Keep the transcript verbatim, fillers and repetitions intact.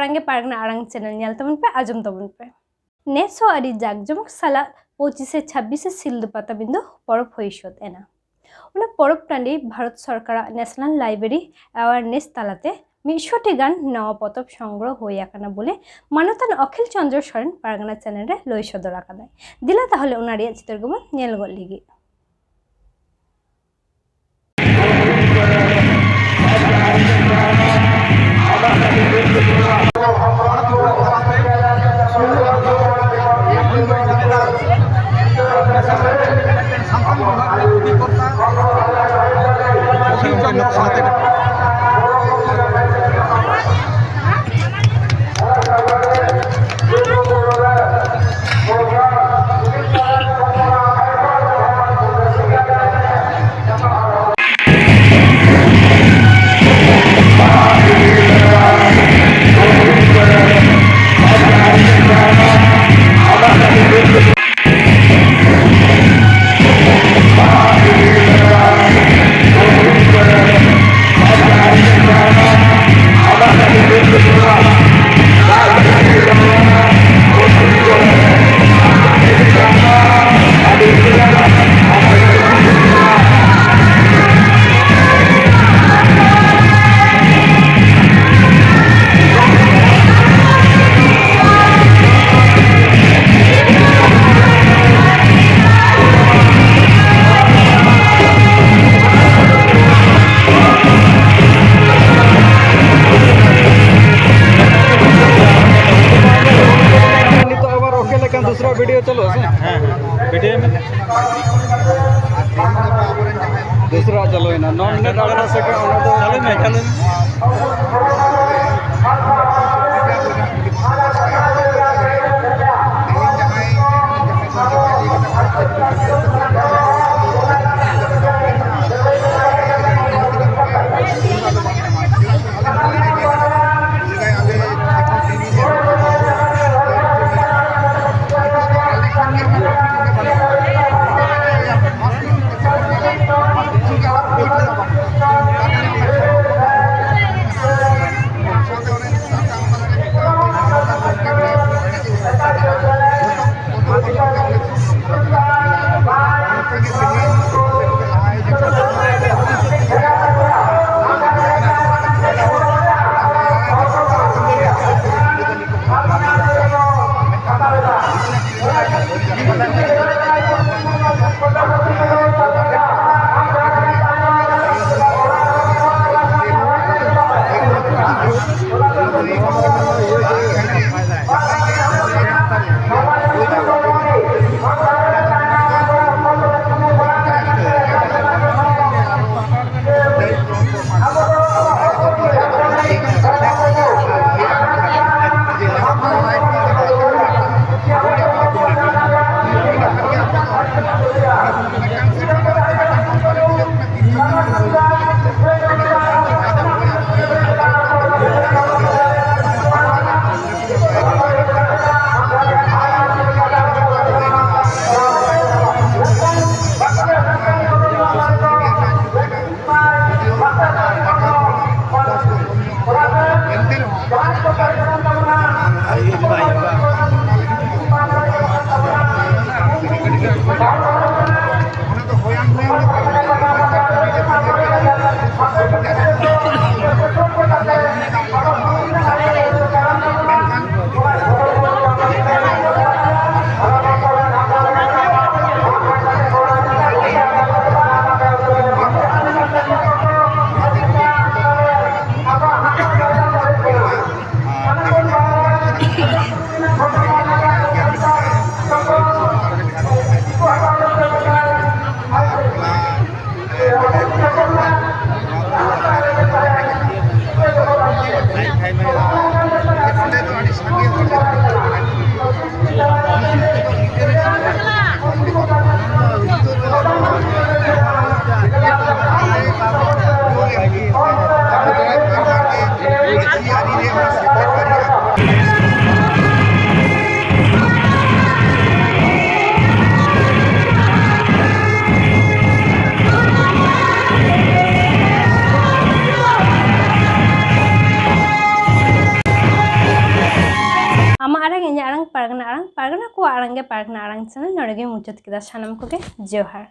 ᱥᱟᱸᱜᱮ ᱯᱟᱨᱜᱟᱱᱟ ᱟᱲᱟᱝ ᱪᱮᱱᱮᱞ ᱧᱮᱞ ᱛᱟᱵᱚᱱ ᱯᱮ, ᱟᱸᱡᱚᱢ ᱛᱟᱵᱚᱱ ᱯᱮ᱾ ᱱᱮᱥ ᱦᱚᱸ ᱟᱹᱰᱤ ᱡᱟᱠ ᱡᱚᱢᱚᱠ ᱥᱟᱞᱟᱜ ᱯᱚᱸᱪᱤᱥᱮ ᱪᱷᱟᱵᱵᱤᱥᱮ ᱥᱤᱞᱫᱟᱹ ᱯᱟᱴᱟᱵᱤᱸᱫᱟᱹ ᱯᱚᱨᱚᱵᱽ ᱦᱩᱭ ᱥᱟᱹᱛ ᱮᱱᱟ᱾ ᱚᱱᱟ ᱯᱚᱨᱚᱵᱽ ᱴᱟᱺᱰᱤ ᱵᱷᱟᱨᱚᱛ ᱥᱚᱨᱠᱟᱨᱟᱜ ᱱᱮᱥᱱᱟᱞ ᱞᱟᱭᱵᱨᱮᱨᱤ ᱟᱣᱟᱨᱱᱮᱥ ᱛᱟᱞᱟᱛᱮ ᱢᱤᱫ ᱥᱚ ᱴᱤ ᱜᱟᱱ ᱱᱟᱣᱟ ᱯᱚᱛᱚᱵ ᱥᱚᱝᱜᱨᱚᱦᱚ ᱦᱩᱭ ᱟᱠᱟᱱᱟ ᱵᱚᱞᱮ ᱢᱟᱱᱚᱛᱟᱱ ᱚᱠᱷᱤᱞ ᱪᱚᱸᱫᱽᱨᱚ ᱥᱚᱨᱮᱱ ᱯᱟᱨᱜᱟᱱᱟ ᱪᱮᱱᱮᱞ ᱨᱮ ᱞᱟᱹᱭ ᱥᱚᱫᱚᱨ ᱟᱠᱟᱫᱟᱭ᱾ ᱫᱮᱞᱟ ᱛᱟᱦᱚᱞᱮ ᱚᱱᱟ ᱨᱮᱭᱟᱜ ᱪᱤᱛᱟᱹᱨ ᱜᱮᱵᱚᱱ ᱧᱮᱞ ᱜᱚᱫ ᱞᱮᱜᱮ᱾ ᱥᱟᱱᱛᱟᱲ ᱵᱚᱸᱜᱟ ᱨᱮᱱ ᱚᱫᱷᱤᱠᱚᱨᱛᱟ ᱚᱠᱷᱤᱞ ᱪᱚᱸᱫᱽᱨᱚ ᱥᱟᱶᱛᱮ ᱱᱤᱛᱚᱜ ᱟᱵᱟᱨ ᱳᱠᱮ ᱞᱮᱠᱷᱟᱱ ᱫᱩᱥᱨᱟ ᱵᱷᱤᱰᱤᱭᱳ ᱪᱟᱞᱩᱜᱼᱟ ᱥᱮ? ᱦᱮᱸ, ᱦᱮᱸ, ᱵᱷᱤᱰᱤᱭᱳ ᱢᱮ᱾ ᱫᱩᱥᱨᱟ ᱪᱟᱞᱩᱭᱮᱱᱟ, ᱱᱚ ᱢᱤᱱᱤᱴ ᱟᱴᱷᱟᱨᱚ ᱥᱮᱠᱮᱱᱰ, ᱚᱱᱟ ᱫᱚ ᱪᱟᱞᱩᱭ ᱢᱮ, ᱪᱟᱞᱩᱭ ᱢᱮ᱾ ᱯᱟᱨᱜᱟᱱᱟ ᱟᱲᱟᱝ, ᱯᱟᱨᱜᱟᱱᱟ ᱠᱚᱣᱟᱜ ᱟᱲᱟᱝ ᱜᱮ ᱯᱟᱨᱜᱟᱱᱟ ᱟᱲᱟᱝ ᱪᱮᱱᱮᱞ᱾ ᱱᱚᱰᱮ ᱜᱮ ᱢᱩᱪᱟᱹᱫ ᱠᱮᱫᱟ᱾ ᱥᱟᱱᱟᱢ ᱠᱚᱜᱮ ᱡᱚᱦᱟᱨ᱾